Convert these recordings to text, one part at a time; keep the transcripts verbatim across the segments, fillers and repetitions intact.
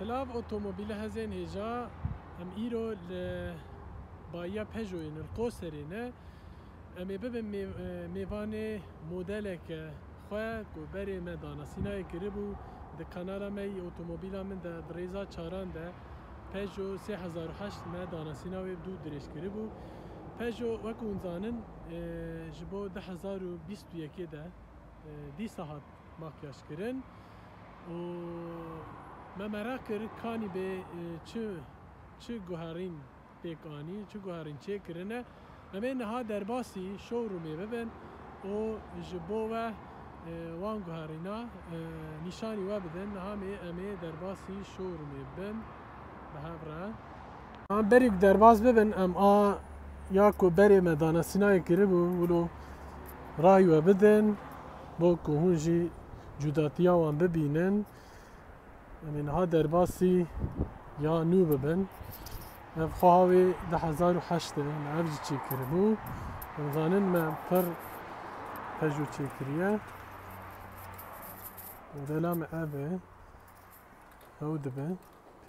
Silav otomobîlê hezên hêja, em îro li bayiya Peugeot'ê ne, li Qoserê ne. Em ê bibin mêv-, e, mêvanê modeleke xwe ku berê me danasînayê kiribû, di kanala me yî otomobîla min de di rêza çaran de Peugeot sê hezar û heşt me danasîna wê dû dirêj kiribû. Peugeot, wek hûn zanin, e, ji bo du hezar û bîst û yekê de, e, dîsa hat makyaj kirin û me meraq kir, kanî bê, e, çi, çi guherîn pêk anî, çi guherîn çêkirine. Em ê niha derbasî showroomê bibin û ji bo we, e, wan guherîna, e, nîşanî we bidin. Niha mê, em ê derbasî showroomê bibin. Bi hev re. Em berî ku derbas bibin, em a ya ku berê me danasînayê kiribû, wilo ray we bidin, bo ku hûn jî cudatiya wan bibînin. Em ê niha derbasî ya nû bibin. Ev xweha wê du hezar û heşt e, me ev jî çêkiribû. Em zanin me pir Peugeot çêkiriye. Modela me ev e. Ew dibe.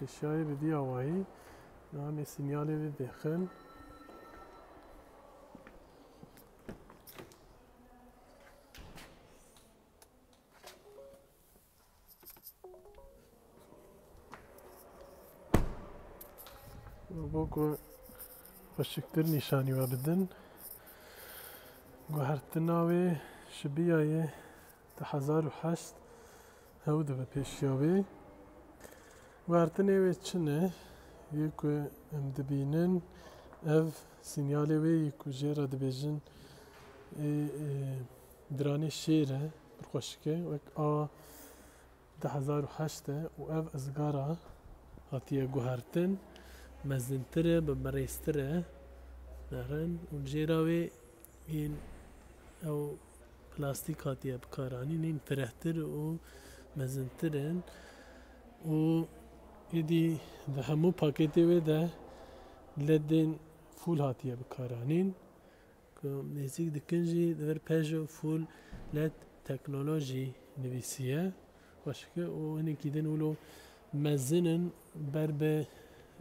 Pêşiyayê bi vî awayî. Niha em ê sinyalê bibêxin. Bo ku xweşiktir nîşanî we bidin. Guhertina wê ji biyayê du hezar û heşt hew dibe pêşiya wê. Guhertinê wê çi ne? Yê ku em dibînin, ev sinyalê wê yê ku jê re dibêjin, ê, ê, diranê şêr e, pir xweşik e, wek a du hezar û heşt e û ev izgara hatiye guhertin, mezintir e, bi birêztir e, nerin û jêra wê yên ew plastîk hatiye bikaranîn, yên firehtir û mezintir in û êdî di hemû pakêtê wê de ledên fûl hatiye bikaranîn. Ku nêzîk dikin jî di vir Peugeot Full L E D Technology nivîsiye. Xweşik e û hinekî din wilo mezin in ber bi,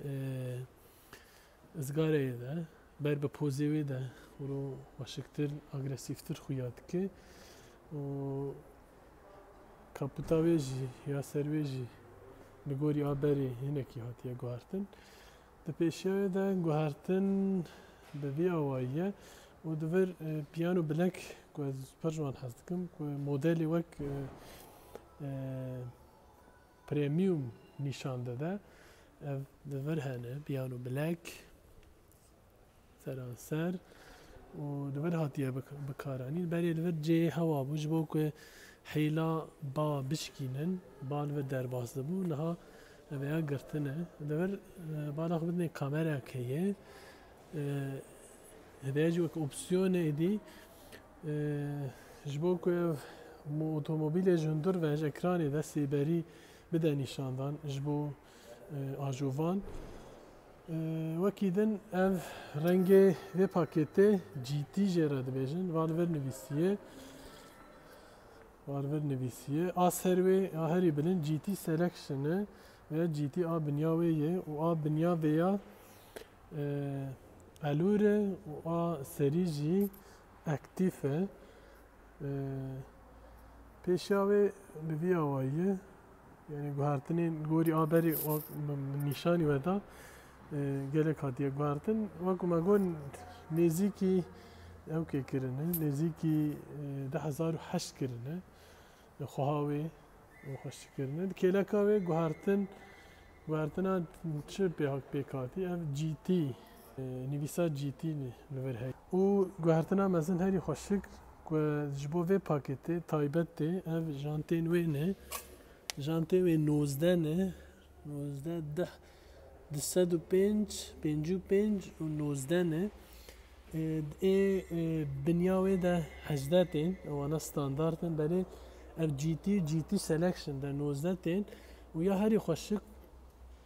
e, izgareyê de, ber bi pozê wê de wilo xweşiktir, agresîftir xuya dike. Û kaputa wê jî ya ser wê jî li gorî a berê hinekî hatiye guhertin. Di pêşiya wê de guhertin bi vî awayî ye û di vir, e, Piano Black ku ez pir ji wan hez dikim, ku modelê wek, e, e, premium nîşan dide. Ev di vir hene, Piano Black, seranser û di vir hatiye bik-, bikaranîn. Berê li vir cihê hewa bû, ji bo ku hêla ba bişkînin, ba li vir derbas dibû. Niha ev ya girtine. Di vir, e, bala xwe bidinê kamerayek heye. E, heveye jî wek opsiyonê êdî, e, ji bo ku ev mo-, otomobîlê ji hundir ve ji ekranê de sêberî bide nîşandan ji bo, e, ajovan. E, wekî din ev rengê vê pakêtê G T jê re dibêjin. Va li vir nivîsiye. Va li vir nivîsiye. A ser wê, a herî bilind G T Selection e veya G T a binya wê ye û a binya vê ya, e, Allure û a serî jî Active e. E, pêşiya wê bi vî awayî ye. Yanî guhertinên gorî a berê wek min, min nîşanî we da, e, gelek hatiye guhertin. Wek ku me got, nêzîkî ew kê kirine, nêzîkî, e, du hezar û heşt kirine. Xweha wê û xweşik kirine. Di kêleka wê guhertin, guhertina çi pê-, pêk hatî? Ev G T, e, nivîsa G T li vir heye. Û guhertina mezin herî xweşik ku ji bo vê pakêtê taybet tê, ev jantên wê ne. Jantê wê nozdeh ne. Nozdeh, deh, du sed û pênc, pêncî û pênc û nozdeh ne. Ê, ê, ê, binya wê de hejdeh tên, ewana standard in, belê ev G T, G T Selection de nozdeh tên û ya herî xweşik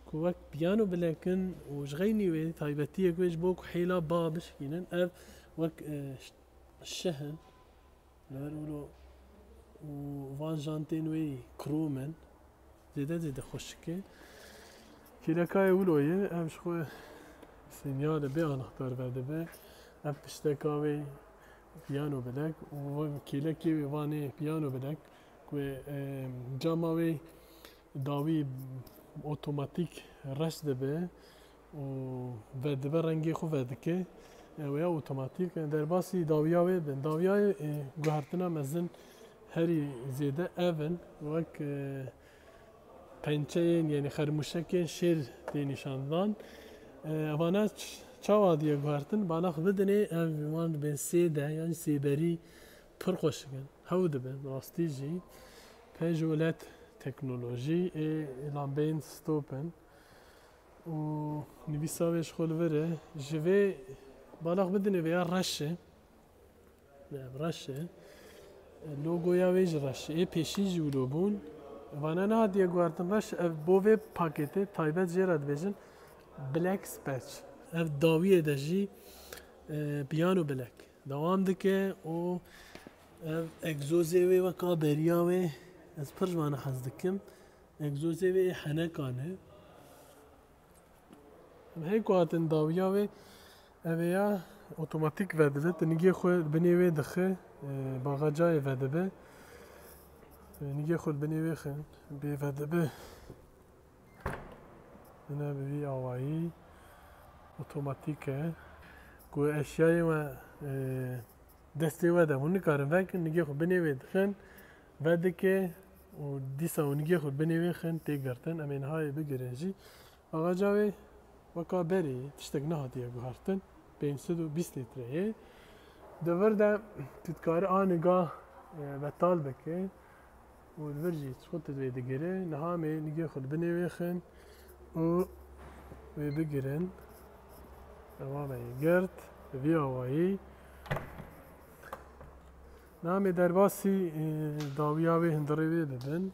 ku wek Piano Black in û ji xeynî wê taybetiyek wê ji bo ku hêla ba bişkînin, ev wek, e, ş-, şeh in. Li vir wilo û van jantên wê yî krom in. Zêde zêde xweşik e. Kêleka ye wilo ye, ev ji xwe sinyalê bê anahtar vedibe. Ev pişteka wê piyano bilek û kêlekê wê vanê piyano bilek ku, e, cama wê dawî otomatîk reş dibe û vedibe, rengê xwe vedike. Ew ya otomatîk. Derbasî dawiya wê bin. Dawiya, e, guhertina mezin herî zêde ev in. Wek, e, pençeyên, yani xermûşekên şêr tê nîşandan. E, evana ç-, çawa diye guhertin? Balax bidinê ev wan dibên sê de, yani sêberî pir xweşik in. Hew dibin, rastî jî. Peugeot led teknolojî, ê lambeyên stop in. Û nivîsa wê ji xwe li vir e. Ji vê balax bidinê vêya reş e. Ne, ev reş e. Logoya wê jî reş e. Ê pêşî jî wilo bûn. Vana nehatiye guhertin reş. Ev bo vê paketê taybet jê re dibêjin Black Spatch. Ev dawiyê de jî, e, piyano bilek dewam dike û ev egzozê wê weka beriya wê ez pir ji wan hez dikim. Egzozê wê ê henekan e. Em hey ku hatin dawiya wê, ev ê ya otomatîk vedibe. Tu nigê xwe binê wê dixe, e, bagacayê vedibe. E, nigê xwe binê wê xin, bê vedibe. Hine bi vî awayî otomatîk e. Ku eşyayê we, e, destê we de hûn nikarin vekin, nigê xwe binê wê dixin, vedike û dîsa hûn nigê xwe binê wê xin tê girtin. Em ê niha yê bigirin jî. Bagaca wê weka berê ye, tiştek nehatiye guhertin. Pênc sed û bîst lître ye. Di vir de tu dikarî aniga, e, betal bike. Û li vir jî çiqût divê digire. Niha em ê nigê xwe li binê wê xin û wê bigirin. Ewa me yê girt. Bi vî awayî. Niha em ê derbasî, e, dawiya wê hundirê wê bibin.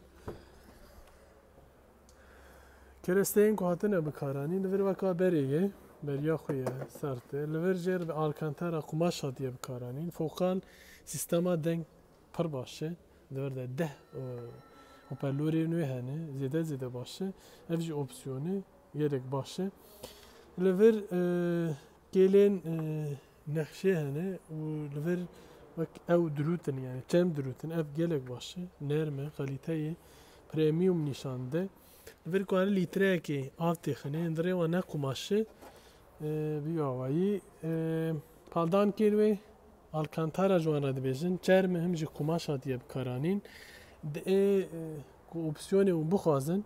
Keresteyên ku hatine bikaranîn, li vir weka berê ye. Beriya xwe ye, sert e. Li vir jê re bi alkantara qumaş hatiye bikaranîn. Fokal sîstema deng pir baş e. Di vir de deh, e, hoparlorên wê hene, zêde zêde baş e. Ev jî opsiyon e, gelek baş e. Li vir, e, kêlên, e, nexşê hene û li vir wek ew dirût in, yani çem dirût in. Ev gelek baş e, nerm e, kalîteyê premium nîşan dide. Li vir ku hene lîtreyekê av têxine, hundirê wan ne qumaş e, e, bi vî awayî. E, paldankên wê alkantara ji wan re dibêjin, çerm e, him jî qumaş hatiye bikaranîn. Di ê, e, ku opsiyonê hûn bixwazin,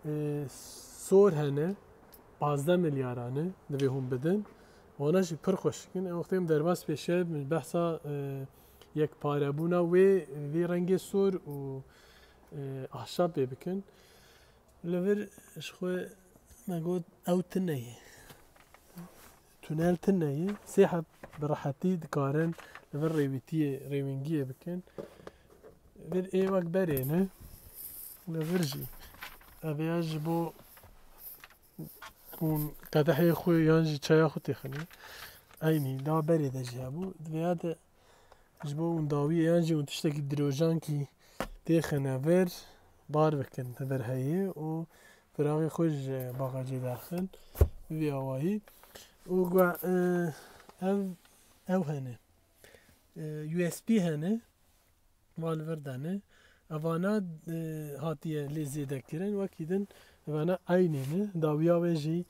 e, sor hene, pazdeh milyaran e, divê hûn bidin. Wana jî pir xweşik in. Ew wextê em derbas pêşiya behsa, e, yekparebûna wê, vê rengê sor û, e, ahşabê bikin. Li vir ji xwe me got ew tune ye. Tunel tune ye. Sê heb bi rehetî dikarin li vir rêwîtiyê, rêwîngiyê bikin. Vir ê wek berê ne. Li vir jî. Ev ya ji bo hûn qedehê xwe yan jî çaya xwe têxinî. Eynî da berê de jî hebû. Vêya de ji bo hûn dawiyê yan jî hûn tiştekî dirojankî têxine vir, bar bikin vir heye û firaxê xwe ji bagajê derxin. Bi vî awayî. Û gu-, e, ev, ew hene. E, U S B hene. Wan li vir de ne. Evana, e, hatiye lê zêde kirin. Wekî din evana eynê ne. Dawiya wê jî,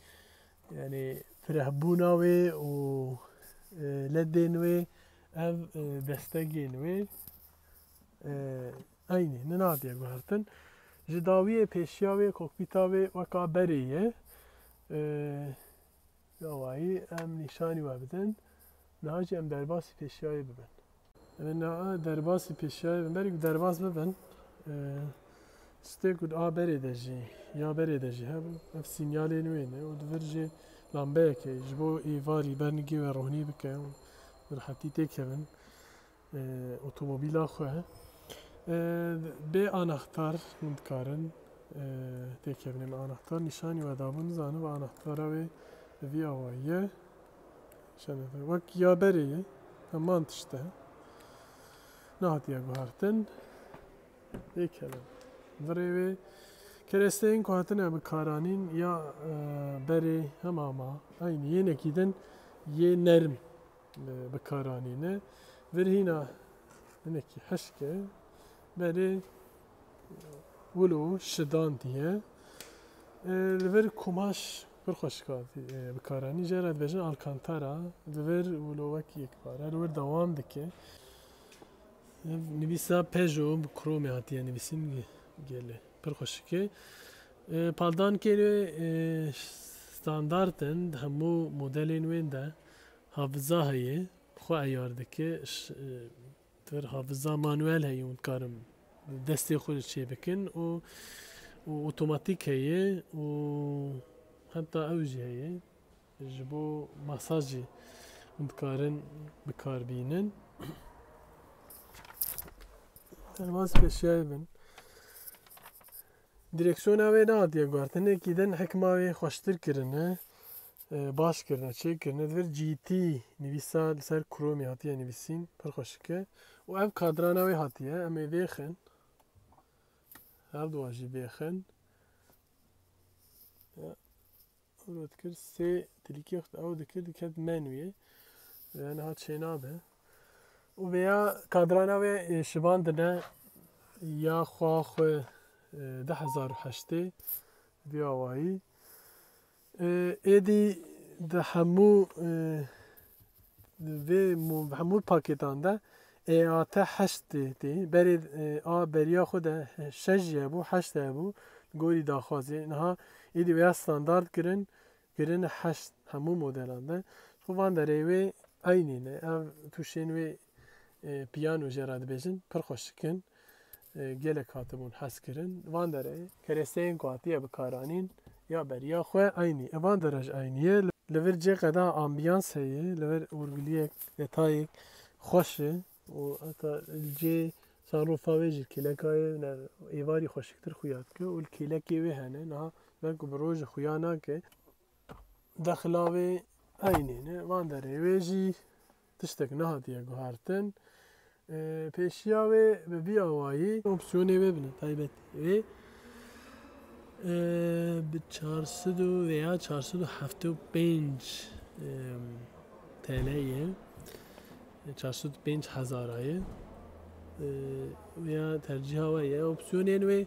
yani, firehbûna wê û, e, ledên wê, ev, e, destegên wê, e, eynê ne, nehatiye guhertin. Ji dawiyê pêşiya wê, kokpîta wê weka berê ye. E, Bi awayî em nîşanî we bidin. Niha jî em derbasî pêşiyayê bibin. Em ê niha derbasî pêşiyayê bibin. Berî ku derbas bibin, e, stê ku a berê de jî, ya berê de jî hebû. Ev sînyalên wê ne û di vir jî lambeyekê ji bo êvarî bernigê we rohnî bike û bi rehetî têkevin. E, otomobîla xwe. E, bê anahtar hûn dikarin, e, têkevin. Me anahtar nîşanî we dabû, nizanim, ev anahtara wê bi vî awayî ye. Şenê wek ya berê ye. Heman tişt e. Nehatiye guhertin. Têkevin. Virê wê Keresteyên ku hatine bikaranîn ya e, berê hema ma eynî, yênekî din yê nerm e, bikaranîne. Vir hîna hinekî hişk e, berê wilo şidandiye. E, li vir kumaş pir xweşik hatî e, bikaranîn. Jê re dibêjin alkantara, li vir wilo wekî yekpare, li wir dewam dike. Ev nivîsa Peugeot bi kromê hatiye nivîsîn, gelê pir xweşik e. E, paldankê wê e, standart in, di hemû modelên wê de hafiza heye, xwe eyar dike. Ş-, e, vir hafiza manuel heye, hûn dikarin destê xwe çê bikin û, û otomatîk heye û heta ew jî heye. Ji bo masaj jî hûn dikarin bi kar bînin. Derbas pêşiyayê bin. Direksiyona wê nehatiye guhertin. Hinekî din hikma wê xweştir kirine, e, baş kirine, çêkirine. Di vir G T nivîsa li ser kromê hatiye nivîsîn. Pir xweşik e. Û ev kadrana wê hatiye. Em ê vêxin. Her duwa jî vêxin. Ya. Ew dikir sê tilîkê xwe ew dikir diket menûyê. Vêya niha çênabe. Û vêya kadrana wê e, şibandine ya xwe xwe e, du hezar û heştê vî awayî. E, êdî di hemû e, vê mo-, hemû paketan de E A T heşt tê, tê. Berê e, a beriya xwe de şeş jî hebû, heşt hebû, gorî daxwazê. Niha êdî vêya standart kirin, kirine heşt hemû modelan de. Xwe van derê wê eynî ne. Ev tûşên wê e, piyano jê re dibêjin, pir xweşik in. E, gelek hatibûn hez kirin. Van derê keresteyên ku hatiye bikaranîn ya beriya xwe eynî. E, van dere jî eynî ye. Li vir cê qeda ambiyans heye, li vir hûrgiliyek, detayek xweş e û heta li cê şanrofa wê jî kêleka wê ne, êvarî xweşiktir xuya dike û li kêlekê wê hene. Niha belku bi rojê xuya nake. Dexila wê eynî ne. Van derê wê jî tiştek nehatiye guhertin. E, pêşiya wê bi vî awayî opsiyonê wê bine, taybet wê. E, bi çar sed û veya çar sed û heftê û pênc, e, T L ye. E, çar sed û pênc hezara ye. E, veya tercîha we ye. Opsiyonên wê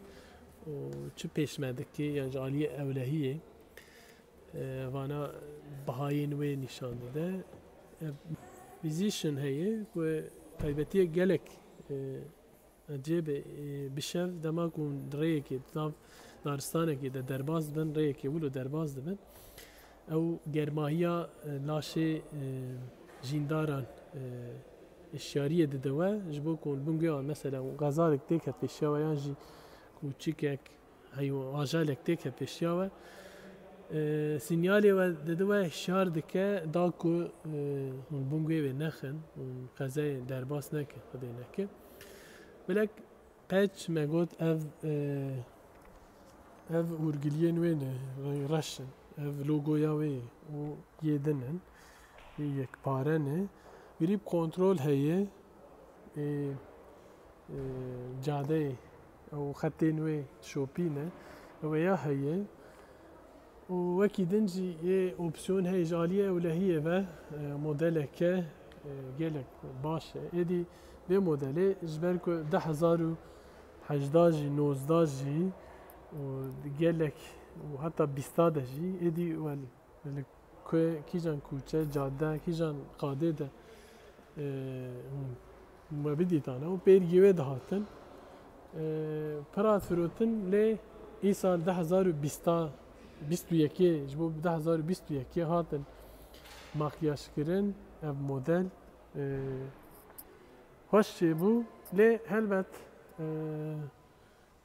û çi pêş me dike, yan ji aliyê ewlehiyê. E, vana bihayên wê nîşan dide. E, musician heye ku taybetiyê gelek, e, ecêb e, e, bi şev dema ku hûn rêyekê di nav daristanekê de derbas dibin, rêyekê wilo derbas dibin. Ew germahiya e, laşê e, jîndaran e, hişyariyê dide we, ji bo ku hûn bingê an, mesela, gazarek têket pêşiya we yan jî kûçikek, heywan, ajalek têke pêşiya we. E, sinyalê we dide we, hişyar dike, da ku, e, hûn bingê wê nexin, hûn qezayê derbas nekin, Xwedê neke. Belek qeç me got ev, e, ev hûrgiliyên wê ne, re-, reş in. Ev logoya wê ye û yê din in. Yê yekpare ne. Vîrî bi kontrol heye. Ê, e, cadeyê û xetên wê şopî ne. Ew ê ya heye. Û wekî din jî yê opsiyon heye ji aliyê ewlehiyê ve, e, modeleke, e, gelek baş e. Êdî vê modelê ji ber ku du hezar û hejda jî, nozda jî û gelek û heta bîsta de jî êdî wel Li ku, kîjan kûçe, cadde, kîjan qadê de, e, me bidîtane û pêrgî wê dihatin. E, pir hat firotin, lê îsal du hezar û bîst, bîst û yekê, ji bo du hezar û bîst û yekê hatin makyajkirin ev model. E, xweş çêbû, lê helbet, e,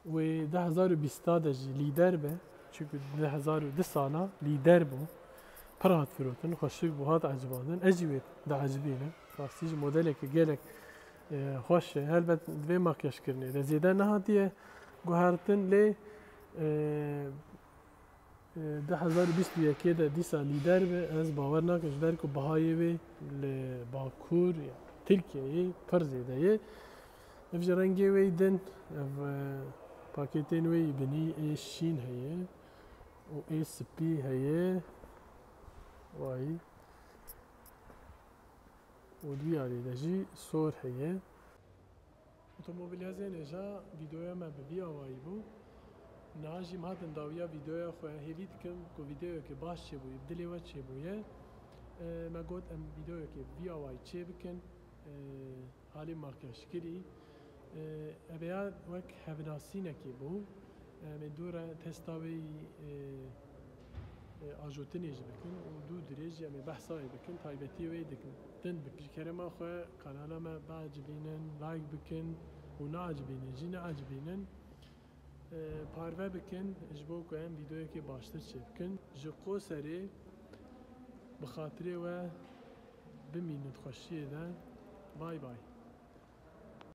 Wê du hezar û bîsta de jî lîder be. Çunku du hezar û du sala lîder bû. Pir hat firotin, xweşik bû, hat ecibandin. Ez jî wê diecibînim. Rastî jî modeleke gelek, e, xweş e. Helbet di vê makyajkirinê de zêde nehatiye guhertin, lê, e, e, du hezar û bîst û yekê de dîsa lîder be, ez bawer nakim, ji ber ku bihayê wê li Bakur, ya, Tirkiyeyê pir zêde ye. Ev jî rengê wê din, ev, e, Pakêtên wê yî binî ê şîn heye û ê spî heye. Wayî. Û di yarê de jî sor heye. Otomobîlhezên hêja, vîdeoya me bi vî awayî bû. Niha jî em hatin dawiya vîdeoya xwe. Hêvî dikim ku vîdeoyekê baş çêbûye, bi dilê we çêbûye. E, me got em vîdeoyekê bi vî awayî çêbikin. E, Alî makyajkirî. E, ev ya wek hevnasînekê bû. Em ê dû re testa wê yî, e, e, ajotinê jî bikin û dû dirêj jî em ê behsa wê bikin, taybetiyê wê dikin, din bikin. Ji kerema xwe kanala me biecibînin, like bikin û neecibînin jî neecibînin. E, parve bikin ji bo ku em vîdeoyekê baştir çêbikin. Ji Qoserê bi xatirê we bimînin di xweşiyê de. Bay bay.